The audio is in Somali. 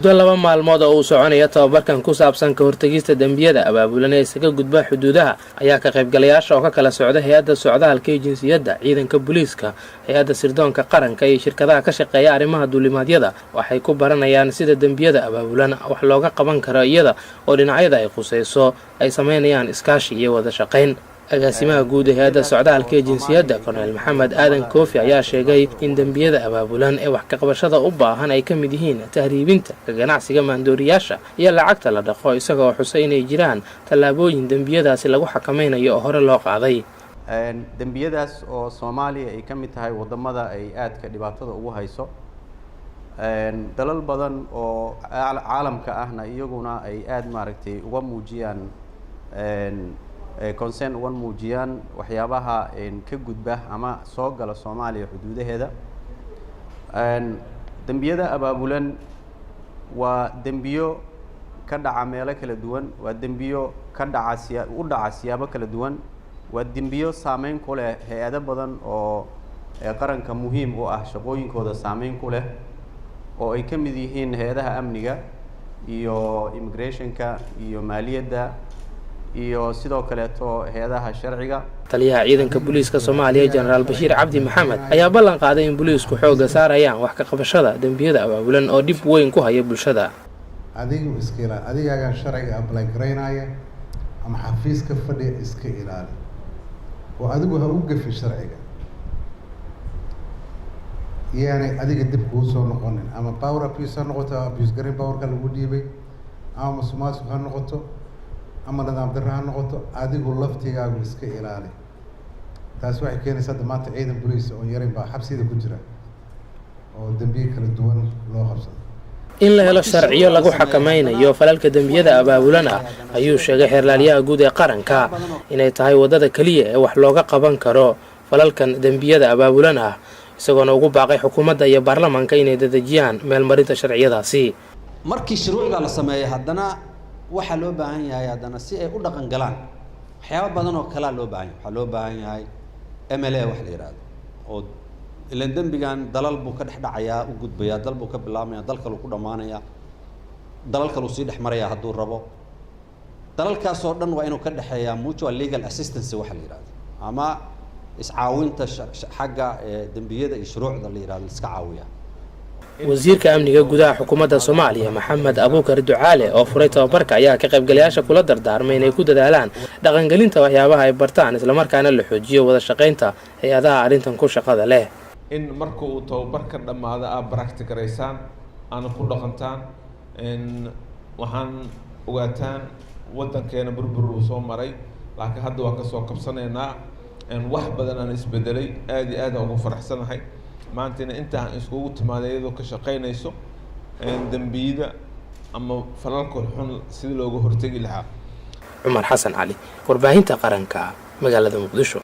Muddo 2 maalmood oo uu soconaya tababarkan ku saabsan ka hortegista dembiyada abaabulan ee isaga gudba xuduudaha ayaa ka qaybgalayaasha oo ka kala socda Hay-adda Socdaalka iyo Jinsiyadda, ciidanka booliiska, Hay-adda Sirdoonka Qaranka iyo shirkadaha ka shaqeeya arrimaha duulimaadyada waxay ku baranayaan sida dembiyada abaabulan wax looga qaban karo, iyada oo dhinacyada ay khuseyso ay sameynayaan iskaashi iyo wada shaqayn. Agaasimaha guud ee Hay-adda Socdaalka ee Jinsiyadda, Korneyl Maxamed Aadan Koofi, ayaa sheegay in dembiyada abaabulan ee wax kaqabashada u baahan ay ka mid yihiin tahriibinta, ka ganacsiga maandooriyaasha iyo lacagta la dhaqo, isagoo xusay inay jiraan tallaabooyin dembiyadaasi lagu xakamaynayo oo hore loo qaaday. Dembiyadaas oo Soomaaliya ay ka mid tahay waddamada ay aadka dhibaatada ugu hayso, dalal badan oo caalamka ahna iyaguna ay aada, maaragtay, uga muujiyaan concern, uga muujiyaan waxyaabaha ka gudba ama soo gala Soomaaliya xuduudaheeda. Dembiyada abaabulan waa dembiyo ka dhaca meelo kala duwan, waa dembiyo ka dhaca siya u dhaca siyaabo kala duwan, waa dembiyo saameyn ku leh hay-ado badan oo qaranka muhiim u ah, shaqooyinkooda saameyn ku leh, oo ay ka mid yihiin hay-adaha amniga iyo immigrationka iyo maaliyadda iyo sidoo kaleeto hay-adaha sharciga. Taliyaha ciidanka booliiska Soomaaliya, Jenaraal Bashiir Cabdi Maxamed, ayaa ballan qaaday in booliisku xoogga saarayaan wax ka qabashada dembiyada abaabulan oo dhib weyn ku haya bulshada. Adigu iska ilaali, adigaagaan sharciga apply garaynaya ama xafiiska fadhiya, iska ilaali oo adigu ha u gafi sharciga, yaanay adiga dib kuu soo noqonin. Ama power abuse ha noqoto, abuse garin powerka lagu dhiibay, ama musuqmaasuq ha noqoto, ama nidaam darro ha noqoto, adigu laftigaagu iska ilaali. Taasi waxay keenaysaa hadda maanta ciidan boliis oon yarayn baa xabsida ku jira oo dembiye kala duwan loo qabsado. In la helo sharciyo lagu xakamaynayo falalka dembiyada abaabulan ah ayuu sheegay xeerlaalyaha guud ee qaranka inay tahay waddada keliya ee wax looga qaban karo falalkan dembiyada abaabulan ah, isagoona ugu baaqay xukuumadda iyo baarlamaanka inay dedejiyaan meelmarinta sharciyadaasi. Markii shuruucda la sameeyo, haddana waxaa loo baahan yahay, haddana si ay u dhaqan galaan, waxyaaba badan oo kalaa loo baahan yahay. Waxaa loo baahan yahay MLA wax la yidhaahdo, oo ilan dembigan dalal buu ka dhex dhacayaa, u gudbayaa, dal buu ka bilaabmaya, dal kaluu ku dhammaanayaa, dalal kaluu sii dhex marayaa hadduu rabo. Dalalkaasoo dhan waa inuu ka dhexeeyaa mutual legal assistance waxa la yidhahdo, ama iscaawinta xagga dembiyada iyo shuruucda la yidhahdo, la iska caawiya. Wasiirka amniga gudaha xukuumadda Soomaaliya, Maxamed Abuukar Ducaale, oo furay tababarka ayaa ka qaybgalayaasha kula dardaarmay inay ku dadaalaan dhaqangelinta waxyaabaha ay bartaan, islamarkaana la xoojiyo wada shaqaynta hay-adaha arrintan ku shaqada leh. In marka uu tababarka dhammaado aad practice garaysaan, aana ku dhaqantaan. Waxaan ogaataan waddankeena burbur uu soo maray, laakiin hadda waan kasoo kabsanaynaa, wax badan aan isbedelay. Aada iyo aad aan ugu faraxsanahay maantana intaan iskugu timaaday iyadoo ka shaqaynayso dembiyada ama falalka xun sidii looga hortegi lahaa. Cumar Xasan Cali, Warbaahinta Qaranka, magaalada Muqdisho.